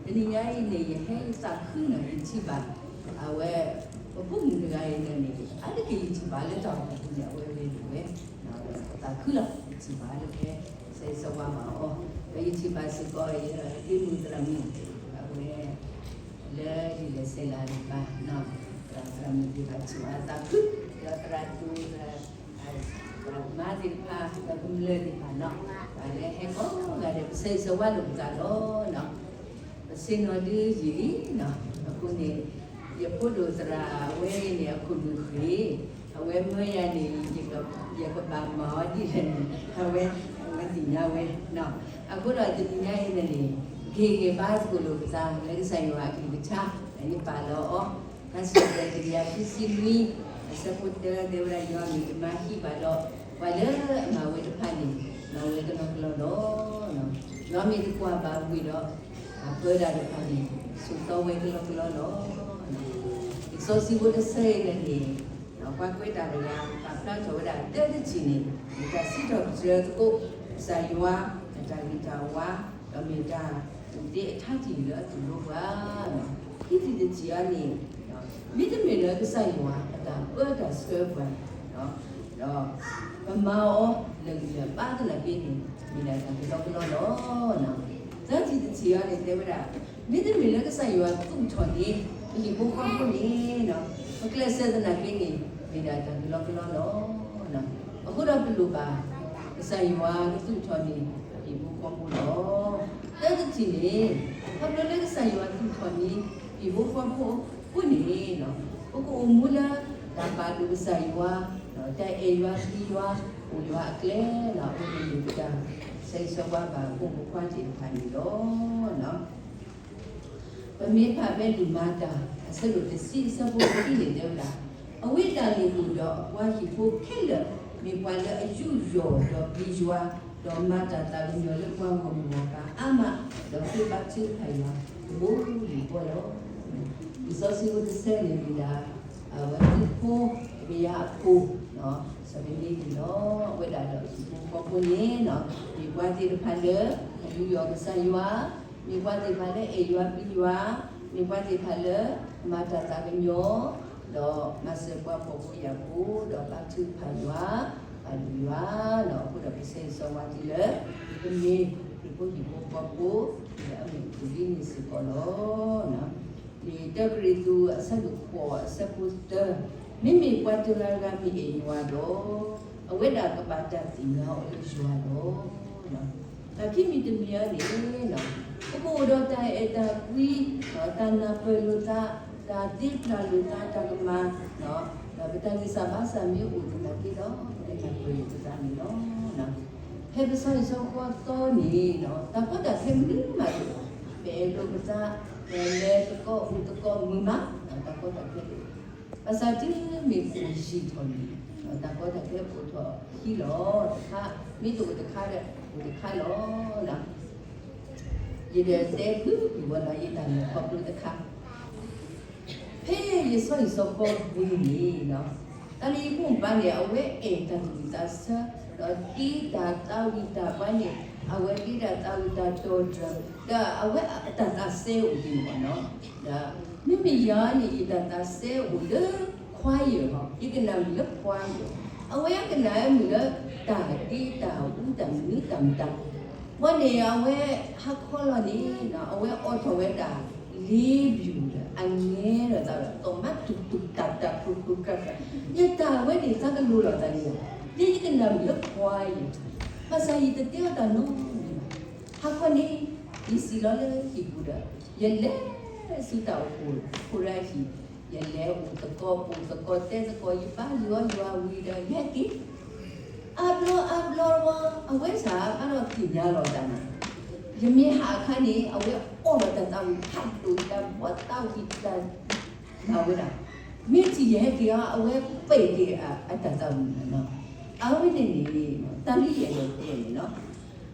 တနံၤညါအံၤန့ၣ် ယဟဲယသးခုနီၤ ယထံၣ်ဘၣ် အဝဲ ပဖိမုၣ်တဂၤအံၤန့ၣ်န့ၣ် အါတက့ၢ်ယထံၣ်ဘၣ်လၢတၢ်အိၣ်ဖှိၣ်ပူၤန့ၣ် အဝဲဂဲၤလိာ်ဝဲ အသးခုလီၤ ယထံၣ်ဘၣ်လၢဖဲ ဆၢဂ့ၤဆၢဝါဘၣ်အီၤ ဒီးယထံၣ်ဘၣ်စ့ၢ်ကီး ယဒ့မုၣ်သရၣ်မုၣ် အဝဲ လၢဒ်လဲၣ်ဆဲးလၤတကပၤ သရၣ်မုၣ်သ့ၣ်တဖၣ် ထံၣ်ဘၣ်အသးခု ဒီးသရၣ်ဒိၣ် သရၣ်မါသ့ၣ်တဖၣ် ဒီးကမျၢၢ်သ့ၣ်တဖၣ်နီၤ ပှၤလၢဟဲကိးဂၤဒဲး ပဆၢဂ့ၤဆၢဝါလိာ်ပသးလီၤ. ပဆ့ၣ်နီၤဒုးယံာ်လံနီၤ အဃိန့ၣ် ယဖိဒိၣ်သရၣ်အဝဲအံၤန့ၣ် အခိၣ်ဒူၣ်ဃ့ၢ် အဝဲမၢယၤန့ၣ် ယကဘၣ်မၤအီၤဒ်လဲၣ်န့ၣ် အဝဲ အဝဲသ့ၣ်ညါဝဲနီၤ အဃိဒီးတနံၤညါအံၤန့ၣ်န့ၣ် ကဟ့ၣ်ဂံၢ်ဘါသကိးလိာ်ပသး လၢကစၢ်ယွၤအကလုၢ်ကထါ အန့ၣ်ပာ်လီၤအီၤ ဖဲစံၣ်တဲၤတကယၤခံဆံနွံ အဆၢဖိတၢတဲဝဲဒၣ် ယွၤမ့ၢ်တမၤဟံးဘၣ်ဒီး ပှၤလၢအမၤဝဲတဖၣ်န့ၣ် မၤဝဲကလီကလီလီၤ. ယွၤမ့ၢ်တကွၢ်ဘၣ်ဝ့ၢ်ဒီး အပၢတၢ်တဖၣ်န့ၣ် ဆိးသီဝဲကလီကလီလီၤ. လံာ်စီဆှံဖိတဆၢအံၤန့ၣ်န့ၣ် ပှၤကွဲးတၢ်တဂၤ ပာ်ဖျါထီၣ်ဝဲဒၣ် တၢ်တထံၣ်န့ၣ် မ့ၢ်တၢ်စံးထီၣ်ပတြၢၤသကိး ကစၢ်ယွၤ အတၢ်ဂ့ၤတၢ်ဝါ ဒီးမ့ၢ်တၢ်အိၣ်သ့အထါတယုၢ်လၢအသူၣ်လိပှၤ ခံထံၣ်တထံၣ်အံၤန့ၣ် မ့တမ့ၢ်လၢကစၢ်ယွၤအတၢ်ပၢတၢ်ဆှၢပှၤ ဒီးပမၤအီၤလၢာ်ဂံၢ်လၢာ်ဘါသနာ်က့န့ၣ် မ့ၢ်ဒၣ်တၢ်ကလီကလီလီၤ. သၢထံၣ်တထံၣ်အံၤန့ၣ် တဲဝဲဒၣ် မ့တမ့ၢ်လၢကစၢ်ယွၤသူၣ်ထီၣ်န့ၣ် ပဟံၣ်ဖိဃီဖိန့ၣ် ပကျဲးစၢးသနာ်က့န့ၣ် မ့ၢ်ဒၣ်တၢ်ကလီကလီလီၤ. အဃိဒီးပလိၣ်ဘၣ် ကစၢ်ယွၤကသူၣ်ထီၣ်န့ၣ် ပဟံၣ်ဖိဃီဖိလီၤ. သၢထံၣ်တထံၣ်န့ၣ် ခီဖျိလၢကစၢ်ယွၤသူၣ်ထီၣ်န့ၣ် ပဟံၣ်ဖိဃီဖိအဃိန့ၣ် ပကအိၣ်မူလၢ တၢ်ပာ်ဒိၣ်ကစၢ်ယွၤ တၢ်အဲၣ်ယွၤပျံၤယွၤ အိၣ်ယွၤအကျဲ အဝဲန့ၣ်မ့ၢ်ပတၢ်ဆၢဂ့ၤဆၢဝါဘၣ် ပဖိမုၣ်ဖိခွါသ့ၣ်တဖၣ်န့ၣ်လီၤ. ပမ့ၢ်ဖးဖဲလံာ်မၤတၢ် အဆၢဒိၣ်တဆံ အဆၢဖိတဆံန့ၣ်တဲဝဲဒၣ်, အဝဲဒၣ်န့ၣ်အိၣ်ဒီးအပှၤဟံၣ်ဖိခဲလၢာ် မ့ၢ်ပှၤလၢအယူးယီၣ်ဒီးပျံၤယွၤ, ဒီးမၤတၢ်သးကညီၤလၢပှၤဂီၢ်မုၢ်ဂီၢ်ပၤအါမး, ဒီးဃ့ဘါထုကဖၣ်ယွၤ တဘိယူၢ်ဃီလီၤ. လံာ်စီဆှံဖိတဆၢန့ၣ်မ့ၢ်ဒၣ် အဝဲသုးဖိ တကယၤအဖိ စီၤဒၤနံယ့လးလီၤ. အဝဲဒၣ်ဒီးဟံၣ်ဖိဃီဖိန့ၣ် မ့ၢ်ပှၤသ့ၣ်တဖၣ်လၢ အယူးယီၣ်ကစၢ်ယွၤ, မ့ၢ်ပှၤသ့ၣ်တဖၣ်လၢအဲၣ်ယွၤပျံၤယွၤ, မ့ၢ်ပှၤသ့ၣ်တဖၣ်လၢ မၤတၢ်သးကညီၤ, ဒီးမၤစၢၤပှၤဖှီၣ်ဖိယာ်ဖိ, ဒီးဘါထုကဖၣ်ယွၤ, ပာ်လုၢ်ယွၤလီၤ. အဃိဒီးပဆၢဂ့ၤဆၢဝါသုလၢ ပမ့ၢ်ခရံာ်ဖိဟံၣ်ဖိဃီဖိ လၢအမ့ၢ်ပူၤဒ်န့ၣ်စ့ၢ်ကီးလီၤ. လံာ်တၢကရံၣ်သူး အဆၢဒိၣ်ဃိး အဆၢဖိတၢ, မ့မ့ၢ်ပှၤတဂၤဂၤမ့ၢ်အဲၣ်ယွၤဒီး, အဝဲဒၣ်ကဘၣ်တၢ်သ့ၣ်ညါအီၤလၢယွၤလီၤ. တၢ်ခံမံၤတမံၤအံၤန့ၣ် ပကအိၣ်ဒီးတၢ်အဲၣ်တၢ်ကွံ, တၢ်နၢ်ပၢၢ်လိာ်သး, တၢ်သ့ပျၢ်လိာ်သး, တၢ်ကမၣ်, ဒီးပတၢ်ဂံၢ်စၢ်ဘါစၢ်မ့ၢ်အိၣ်သနာ်က့ဒီး ပကနၢ်ပၢၢ်လိာ်ပသးန့ၣ်လီၤ. ဖဲပဆၢဂ့ၤဆၢဝါသီန့ၣ် တၢ်ကီတၢ်ခဲမနုၤမးတအိၣ်, ပအဲၣ်လိာ်ပသး, ပလဲၤသကိးအိၣ်သကိးမုာ်မး, တၢ်ကီတၢ်ခဲတအိၣ်, ဘၣ်ဆၣ်တုၤမ့ၢ်အိၣ်ယံာ်ထီၣ်န့ၣ် တၢ်ကီတၢ်ခဲအိၣ်ထီၣ်ခံလီၤ. တခါ မ့ၢ်တအိၣ်တခါဒီး အိၣ်တခါလီၤ. ယဒုးတဲဖုၣ်ဖုၣ်ဝဲလီၤ ယတၢ်လဲၤခီဖျိတခါ ဖဲယဆၢဂ့ၤဆၢဝါပူၤန့ၣ် တၢ်လၢယဖိမုၣ်ပၢ်န့ၣ် အဝဲအဲၣ်တၢ်သူၣ်ဝံၣ်သးဆၢ ဒီးတ့တၢ်သးဝံၣ်တၢ်ပှၤန့ၣ် အဝဲတ့တၢ်သးဝံၣ်တၢ်တီၢ်တြၢၤ ဒီးအဝဲအတၢ်သးစဲအိၣ်ဒ်န့ၣ်မ့ၢ်နီၤ. ဒီးမ့မ့ၢ်ယၤန့ၣ် ယတၢ်သးစဲအိၣ်လၢ choir လီၤ. ယကနၣ်မုာ်လၢ choir, အဝဲကနၣ်မုာ်လၢ တၢ်ဒ့တၢ်အူတၢ်မနုၤတၢ်မတၤ ဘၣ်န့ၣ် အဝဲဟါခီလီၤန့ၣ် အဝဲအိးထီၣ်ဝဲဒၣ် လ့ပျူၢ်ဒီး အငဲဒီးသးဒီး သီၣ်မါတူၢ်တူၢ်တၢ်တၢ် ကျူၤကျူၤကျါကျါ, ယတၢ်ဝဲန့ၣ် သးကလိၤလီၤသးန့ၣ်လီၤ. ဒ်ယကနၣ်မုာ်လၢ choir အံၤ, ဘၣ်ဆၣ်ယတတဲအီၤတၢ်နီတမံၤဘၣ်. ဟါခီန့ၣ် ယစံၣ်လီၤလၢဟံၣ်ပူၤဒီး ယလဲၤဆူတၢ်အိၣ်ဖှိၣ်ဖိတဂၤအဟံၣ်, ယလဲၤအိၣ်သကိးပိာ်သကိးတဲသကိး ယဘါယွၤယွၤဝံၤဒီး ယဟဲက့ၤ အါဘျီအါဘျီဝဲ အဝဲစ့ၢ်ဘၣ်ဒီးသ့ၣ်ညါလီၤတၢ်န့ၣ်, ယမ့ၢ်ဟးအခါန့ၣ် အဝဲအိးထီၣ်တၢ်သးဝံၣ်ဖးဒိၣ်တၢ် ဘီသးဝံၣ်တၢ် မၤဝဲဒၣ်, မ့ၢ်ထံၣ်ယဟဲက့ၤအီၤ အဝဲပဲာ်က့ၤအတၢ်သးဝံၣ်န့ၣ်လီၤ. အဝဲန့ၣ်န့ၣ် တၢ်လၢယအဲၣ်ဒိးတဲန့ၣ်လီၤ.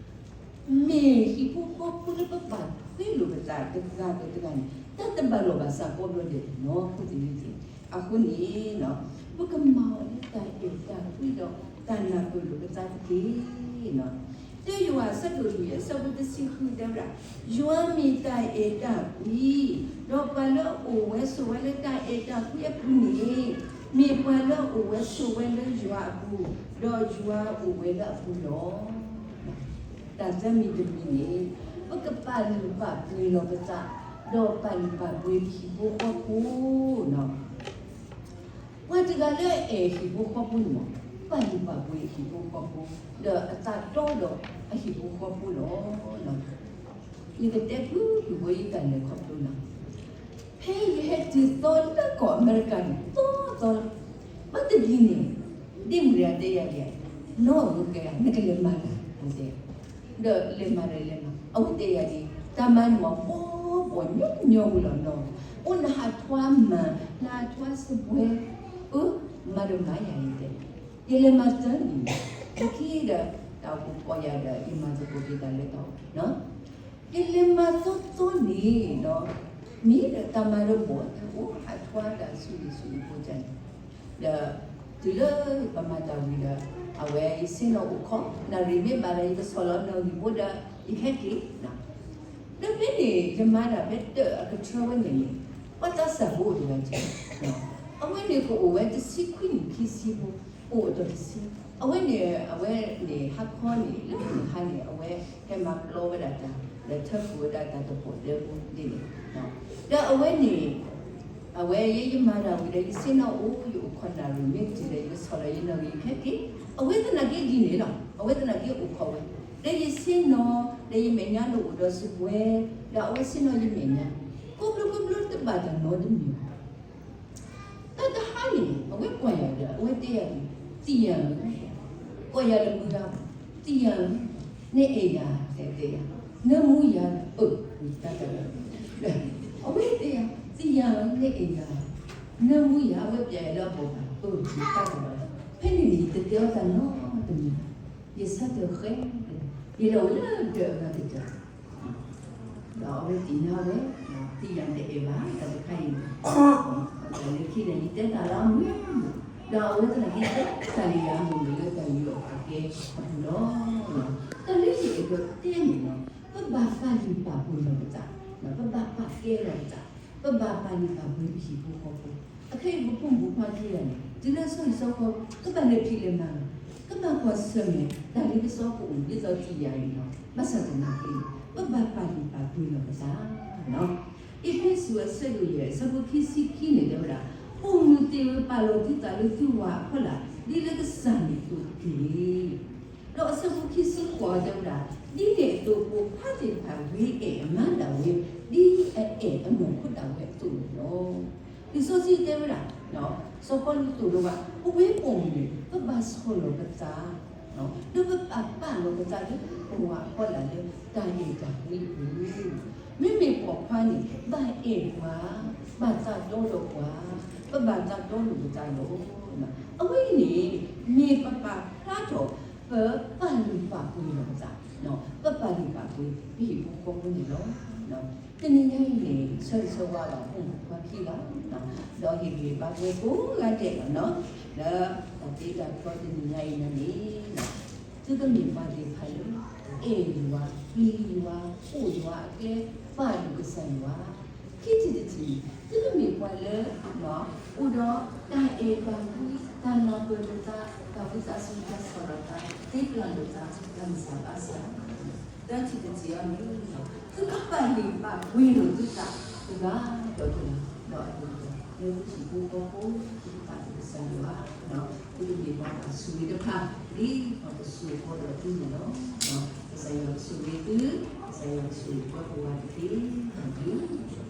မ့ၢ်ဟံၣ်ဖိဃီဖိလၢပဘၣ်ဃ့လိာ်ပသးတဂၤဒီးတဂၤန့ၣ် တၢ်တဘၣ်လီၢ်ဘၣ်စးကိးဘျီဒဲးနီၤ ဖိသ့ၣ်လံၤသ့ၣ်. အဃိန့ၣ် ပကမၤအီၤလၢတၢ်အဲၣ်တၢ်ကွံဒီး တၢ်နၢ်ပၢၢ်လိာ်ပသးတက့ၢ်. တၢယိၤဟၣ်အဆၢဒိၣ်လွံၢ်အဆၢဖိတဆံဃုတဲဝဲဒၣ်, ယွၤမ့ၢ်တၢ်အဲၣ်တၢ်ကွံ, ဒီးပှၤလၢအအိၣ်ဝဲဆိးဝဲလၢတၢ်အဲၣ်တၢ်ကွံအပူၤန့ၣ်, မ့ၢ်ပှၤလၢအအိၣ်ဝဲဆိးဝဲလၢယွၤအပူၤ, ဒီးယွၤအိၣ်ဝဲလၢအပူၤလီၤ. တၢ်သၢမံၤတမံၤန့ၣ်, ပကပာ်လုၢ်ပာ်ပှ့ၤလီၤပသး, ဒီးပာ်လုၢ်ပာ်ပှ့ၤပဟံၣ်ဖိဃီဖိလီၤ. ပှၤတဂၤလၢအအဲၣ်ဟံၣ်ဖိဃီဖိန့ၣ်, ပာ်လုၢ်ပာ်ပှ့ၤဟံၣ်ဖိဃီဖိ, ဒီးအသးတီဒီးအဟံၣ်ဖိဃီဖိလီၤ. ယကတဲဖုၣ်ဖုၣ်ဖိ ယတၢ်လဲၤခီဖျိလီၤ. ဖဲယဟဲတုၤသီလၢကီၢ်အမဲရကၤန့ၣ် သီသီလီၤ. ဘၣ်တနံၤန့ၣ်, ဒ့မုၣ်တဂၤတဲယၤဒ်, နီၢ်ဧၢ ကဲ နကလဲၤမၤတၢ် အဝဲတဲ, ဒီးလဲၤမၤဒီးလဲၤမၤ, အဝဲတဲယၤဒ်, တၢ်မၤန့ၣ်မ့ၢ်ပှဲၤပှဲၤညီညီဝံၤလီၤနီၤ, အိၣ်နဟးထွါမၤ, နဟးထွါစပွဲ, အၢ, မၤဒီးမၤယၤအံၤတဲ, ယလဲၤမၤသၢနံၣ်, လၢခံဒီး တၢ်အိၣ်ဖှိၣ်ကိးယၤဒီး ယမၤသကိးက့ၤတၢ်လၢတၢ်အီၣ်, ယလဲၤမၤသီသီန့ၣ်ဒီး, မ့ၢ်ဒီးတၢ်မၤဒီးဘီၣ် အိၣ်ဟးထွါတၢ်ဆူၣ်ဆူၣ်ဖိန့ၣ်, ဒီးတုၤလၢပမၤတၢ်ဝံၤဒီး, အဝဲယဆ့ၣ်နီၤအိၣ်ခိး, နၣ်ရံၣ်မ့ၢ်ဘၣ်ဒီး ယကဆီၣ်လီၤနီၣ်ဂံၢ်ဘိဒီး ယကဟဲက့ၤ ဒီးဖဲန့ၣ် ယမၤတၢ်ဖဲတၢၣ်အကထၢဝဲန့ၣ်န့ၣ်, ပှၤသးစၢ်ဖိအိၣ်တဂၤ, အဝဲန့ၣ်ကအိၣ်ဝဲတဆံခွံနံၣ်ခံဆံဖိ, အိၣ်အတီၢ်တဆံ, အဝဲန့ၣ် အဝဲန့ၣ်ဟါခီန့ၣ် လၢမုၢ်ဟါန့ၣ် အဝဲဟဲမၤပျီဝဲဒၣ်တၢ်, ဒီးထၢဖှိၣ်ဝဲဒၣ်တၢ်တဖိးဒဲဖိဒ်န့ၣ်, ဒီးအဝဲန့ၣ် အဝဲယဲယမၤတၢ်ဝံၤဒီး ယဆ့ၣ်နီၤအိၣ် ယအိၣ်ခိးနၣ်ရံၣ်မ့ၢ်တုၤဒီး ယကဆီၣ်လီၤယနီၣ်ဂံၢ်ခဲက့ၤ, အဝဲသနာ်က့ဒ်န့ၣ်လီၤ, အဝဲသနာ်က့အိၣ်ခိးဝဲ, ဒီးယဆ့ၣ်နီၤ, ဒီးယမဲာ်ညါန့ၣ်အိၣ်ဒီးစပွဲ, ဒီးအဝဲဆ့ၣ်နီၤယမဲာ်ညါ, ကိးဘျီကိးဘျီတဘၣ်တၢ်နီတမံၤဘၣ်. တၢ်တဟါန့ၣ် အဝဲကွၢ်ယၤဒီး အဝဲတဲယၤဒ်, သံယၤဧၢ, ကိးယၤလၢမုၢ်ဂၤ, သံယၤဧၢ, နအဲၣ်ယၤ, တဲယၤ, နမူယၤ, အၢ, တၢ်တၢ်, အဝဲတဲယၤ, သံယၤဧၢ, နအဲၣ်ယၤ, နမူယၤ, အဝဲပျဲယၤလၢအဘီၣ်ဘၣ်, အၢ, တၢ်တၢ်, ဖဲန့ၣ်န့ၣ် ယတတဲအီၤတၢ်နီတမံၤ, ယဆၢထၢၣ်ဃဲ, ယလဲၤအိၣ်လၢဒၢးအဂၤတဒၢး ဒီးအဝဲသ့ၣ်ညါဝဲ, သံယၤတအဲၣ်ဘၣ် တၢ်တခါအံၤ, တၢ်လၢခံန့ၣ် ယတဲတၢ်လၢအမုာ်, ဒီးအဝဲသနာ်က့ တဲတၢ်လၢယၤမုာ်မုာ်လၢတၢ်ယူးယီၣ်အကဲအပူၤလီၤ. တၢ်လၢယအဲၣ်ဒိးတဲန့ၣ်လီၤ, ပဘၣ်ပာ်လုၢ်ပာ်ပှ့ၤလီၤပသး, ပဘၣ်ပာ်ကဲလီၤပသး, ပဘၣ်ပာ်လုၢ်ပာ်ပှ့ၤပဟံၣ်ဖိဃီဖိ, အခဲအံၤပဖိမုၣ်ဖိခွါခံဂၤန့ၣ် တုၤလၢအဆီဟံၣ်ဆီဃီ ကဘၣ်လဲၤဖံးလဲၤမၤလီၤ, ကဘၣ်ကွၢ်ဆၢၣ်မဲာ် တၢ်လ့ပစီကအိၣ်ဒ်သိးသံယၤအံၤလီၤ. ဘၣ်ဆၣ်သနာ်က့ ပဘၣ်ပာ်လုၢ်ပာ်ပှ့ၤလီၤပသးလီၤ. အ့းဖ့းစူးအဆၢဒိၣ်ယဲၢ် အဆၢဖိခံဆံခံန့ၣ်တဲဝဲဒၣ်, ပိာ်မုၣ်သ့ၣ်ဧၢ ပာ်လီၤသုသးလၢသုဝၤအဖီလာ် ဒ်လၢကစၢ်န့ၣ်အသိးတက့ၢ်. ဒီးအဆၢဖိခံဆံဃိးတဲဝဲဒၣ်, ဒ်န့ၣ်အသိးပိာ်ခွါသ့ၣ်တဖၣ်ဂ့ၤအဲၣ်အမါဒၣ်ဝဲ ဒ်အအဲၣ်အနီၢ်ခိဒၣ်ဝဲအသိးန့ၣ်လီၤ. လံာ်စီဆှံတဲဝဲဒၣ်, စီၤပီလူးသိၣ်လိဘၣ် ပဝဲပိာ်မုၣ်န့ၣ် ပဘၣ်ဆီၣ်လီၤပသး, ဒီးပဘၣ်ပာ်လီၤပသးလၢပဝၤအဖီလာ်လၢတၢ်အဲၣ်တၢ်ကွံအပူၤ, မ့မ့ၢ်ပိာ်ခွါန့ၣ် ဘၣ်အဲၣ်ပှၤ, ဘၣ်သးတီဒီးပှၤ, ပဘၣ်သးတီလိာ်ပသးလီၤ. အဝဲအံၤန့ၣ် မ့ၢ်ပပာ်ဖျါထီၣ် ပပာ်လုၢ်ပာ်ပှ့ၤလီၤပသး, ပပာ်လုၢ်ပာ်ပှ့ၤ ပဟံၣ်ဖိဃီဖိန့ၣ်လီၤ. တနံၤညါအံၤန့ၣ် ဆၢဂ့ၤဆၢဝါဘၣ် ဖိမုၣ်ဖိခွါခံဂၤ, ဒီးဟ့ၣ်ဂံၢ်ဘါပှၤကိးဂၤဒဲးလီၤနီၤ, လၢတၢ်တ့တၢ်ဖျီတနံၤညါအံၤန့ၣ် သုကမ့ၢ်ပှၤသ့ၣ်တဖၣ်လၢ အဲၣ်ယွၤ, ပျံၤယွၤ, အိၣ်ယွၤအကျဲ, ပာ်လုၢ်ကစၢ်ယွၤ, ခံထံၣ်တထံၣ်, သုကမ့ၢ်ပှၤလၢ အိၣ်ဒီးတၢ်အဲၣ်တၢ်ကွံ, တၢ်နၢ်ပၢၢ်လိာ်သး, တၢ်ဝံသးစူၤတၢ်ဆီၣ်လီၤသး, သ့ပျၢ်လိာ်သး, တၢ်မုၢ်ဆါဘၣ်ဆါ, သၢထံၣ်တထံၣ်အံၤန့ၣ် သုကပာ်လုၢ်ပာ်ပှ့ၤလိာ်သုသး တဂၤဒီးတဂၤ, ဒီးအဒိ လၢသုဟံၣ်ဖိဃီဖိ, သုကပာ်လုၢ်ကစၢ်ယွၤ, သုကမ့ၢ်ပှၤတၢ်ဆိၣ်ဂ့ၤတဖၣ်, ဒ်ပှၤကဆိၣ်ဂ့ၤဃီဒီးသုန့ၣ်လီၤ. ကစၢ်ယွၤကဆိၣ်ဂ့ၤသု, ကစၢ်ယွၤကဆိၣ်ဂ့ၤပှၤကိးဂၤတက့ၢ်. တၢ်ဘျုး